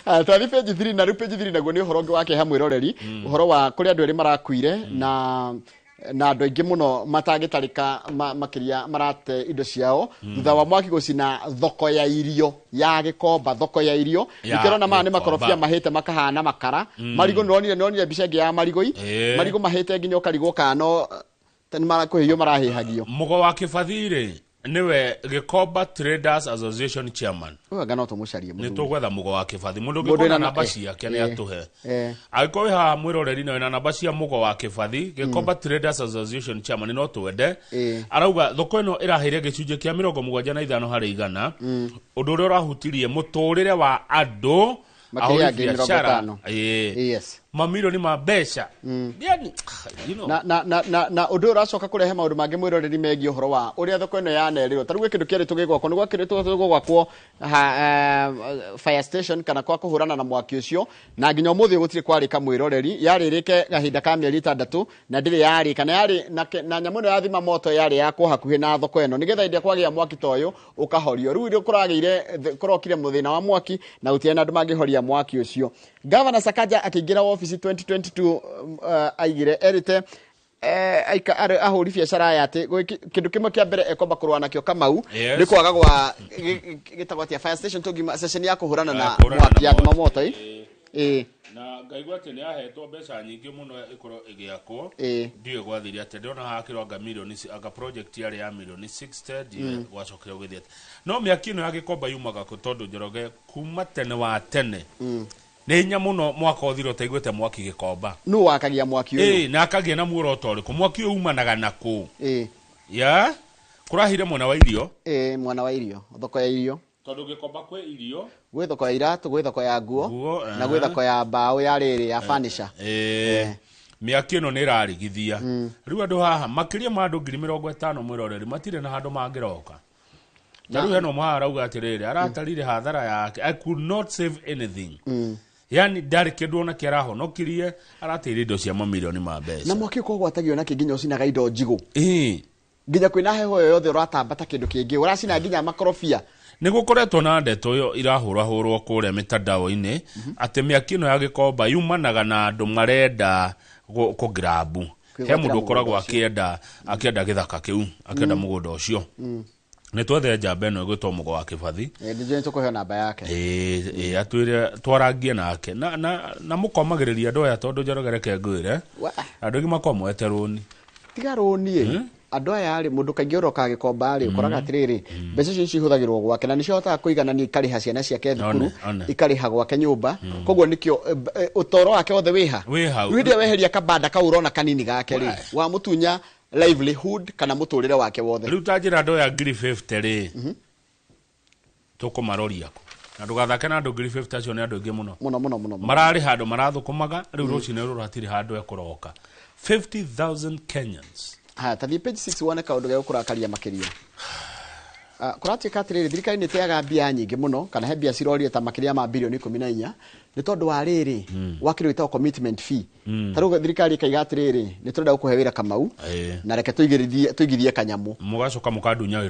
Ah, twathi page 3, na rĩu page 3 naguo nĩ ũhoro ũngĩ wa kĩeha, mwĩroreri, ũhoro wa kũrĩ andũ erĩ marakuire na andũ aingĩ mũno matangĩtarĩka makĩria marate indo ciao thutha wa mwaki gũcina thoko ya irio ya Gĩkomba, thoko ya irio. Ya Nĩkĩo maya nĩ Gĩkomba. makorobia mahĩte makahana makara. Marigũ, nĩronire mbica ĩngĩ ya marigũ i marigũ mahĩte nginya ũkarigwo kana no ta nĩ marakũhĩhio marahĩhagio. Mũgo wa Kĩbathi rĩ, nĩwe Gĩkomba Traders Association chairman. Ũyũ anga no tũmũcarie Nĩ mũthuri. Tũgwetha Mũgo wa Kĩbathi, mũndũ Mũndũ ũngĩkorwo na wĩna namba ciake nĩ atũhe. Angĩkorwo wĩ haha, mwĩroreri, na wĩna namba cia Mũgo wa Kĩbathi, Gĩkomba Traders Association chairman, no twende. Arauga thoko ĩno ĩraheire gĩcunjĩ kĩa 75%, ũndũ ũrĩa ũrahutirie mũtũrĩre wa andũ Makĩria ya ahũri ngiri mĩrongo biacara. ĩtano. Mamirioni ma mbeca, yani, Na ũndũ ũyũ ũracoka kũrehe maũndũ mangĩ, mwĩroreri, megiĩ ũhoro wa ũrĩa thoko ĩno yanerĩrwo. Ta rĩu gwĩ kĩndũ kĩarĩtwo gĩgwakwo, nĩ gwakĩrĩtwo gũgwakwo fire station kana kwa kũhũrana na mwaki ũcio, na nginya ũmũthĩ gũtirĩ kwarĩka, mwĩroreri. Yarĩ ĩrĩke gahinda ka mĩeri 6 na ndĩrĩ yarĩka, na yarĩ na nyamũ ĩno ya thima moto yarĩ yakwo hakuhĩ na thoko ĩno nĩgetha hĩndĩ ĩrĩa kwagĩa mwaki ta ũyũ ũkahorio. Rĩu rĩu kũragĩire kũrokire mũthĩna wa mwaki na gũtirĩ na andũ mangĩhoria mwaki ũcio. Gavana Sakaja akĩingĩra wabici 2022, aigire erĩte ahũri biacara aya atĩ kĩndũ kĩmwe kĩa mbere ekwamba kũrũa nakĩo, Kamau, nĩ kwaga gwa gĩtagwo atĩa, fire station tũngima, station ya kũhũrana na Ya kũhũrana mwaki na ya thima mwaki. moto ĩ. Na ngaigua atĩ nĩ ahetwo mbeca nyingĩ mũno ĩkorwo ĩgĩakwo. Ndiũĩ gwathire atĩa, ndĩrona hakĩrwo anga milioni anga project yarĩ ya milioni 60, ndiũĩ gwacokire gũgĩthiĩ atĩa. No mĩaki ĩno ya Gĩkomba yumaga kũ? Tondũ Njoroge, kuma tene wa tene nĩ hinya mũno mwaka ũthire ũtaiguĩte mwaki Gĩkomba. Nũ wakagia mwaki ũyũ? Ĩĩ, na akagĩa na muoroto ũrĩkũ? Mwaki ũyũ umanaga na kũ? Ya kũrahire mwena wa irio. Ĩĩ, mwena wa irio, thoko ya irio. Tondũ Gĩkomba kwĩ irio. Gwĩ thoko ya iratũ, gwĩ thoko ya nguo, Nguo, na gwĩ thoko ya mbaũ ya rĩrĩ ya furniture. Mĩaki ĩno nĩ ĩrarigithia rĩu andũ haha makĩria ma andũ 50,000, mwĩroreri, matirĩ na handũ mangĩroka. Ta rĩu hena ũmwe haha arauga atĩrĩrĩ, aratarire hathara yake, "I could not save anything," yani ndarĩ kĩndũ ona kĩ arahonokirie, arateire indo cia mamirioni ma mbeca. Na mwaki ũkoragwo gwatagio na kĩ nginya ũcinaga indo njigũ, nginya kwĩna heho ĩyo yothe ũratamba ta kĩndũ kĩngĩ ũracina nginya makorobia? Nĩ gũkoretwo na ndeto ĩyo irahũrahũrwo kũrĩa mitandao-inĩ atĩ mĩaki ĩno ya Gĩkomba yumanaga na andũ marenda kũgrabu he Kwĩgwatĩra mũndũ ũkoragwo mũgũnda ũcio. akĩenda gĩthaka kĩu, akĩenda mũgũnda ũcio. Nĩ twethe njamba ĩno ĩgwĩtwo Mũgo wa Kĩbathi. Ndĩnjũĩ nĩtũkũheo namba yake. Ĩĩ, atwĩre twarangie nake na mũkomagĩrĩria andũ aya, tondũ Njoroge, reke ngwĩre, andũ aingĩ makomwete rũni. Tiga rũni ĩ, andũ aya rĩ, mũndũ kaingĩ ũrokaga Gĩkomba rĩ, ũkoraga atĩrĩrĩ, mbeca icio nĩcio ihũthagĩrwo gwake na nĩcio ahotaga kũiganania, ikarĩha ciana ciake thukuru, One, one. ikarĩha gwake nyũmba, koguo nĩkĩo ũtũũro wake wothe wĩha. Wĩ hau. Rĩu hĩndĩ ĩrĩa weheria kabanda kau ũrona kanini gake rĩ, wamũtunya livelihood kana mũtũrĩre wake wothe. Rĩu ta njĩra, andũ aya 50,000 rĩ, tũkũmaroria kũ? Na ndũgathake na andũ 50,000, acio nĩ andũ aingĩ mũno. Mũno mũno mũno mũno. Mararĩ handũ marathũkũmaga, rĩu rũcinĩ rũrũ hatirĩ handũ ekũroka, 50,000 Kenyans. Haya, tathiĩ page 6 wone kaũndũ gegũkũrakaria makĩria. Kũratuĩka atĩrĩrĩ, thirikari nĩ ĩteaga mbia nyingĩ mũno, kana he mbia cirorire ta makĩria ma birioni 14 nĩ tondũ wa rĩrĩ wa kĩndũ gĩtagwo commitment fee. Ta rĩu thirikari ĩkaiga atĩrĩrĩ, nĩ tũrenda gũkũhe wĩra, Kamau, na reke tũigithie kanyamũ. Mũgacoka mũkandunya wĩra.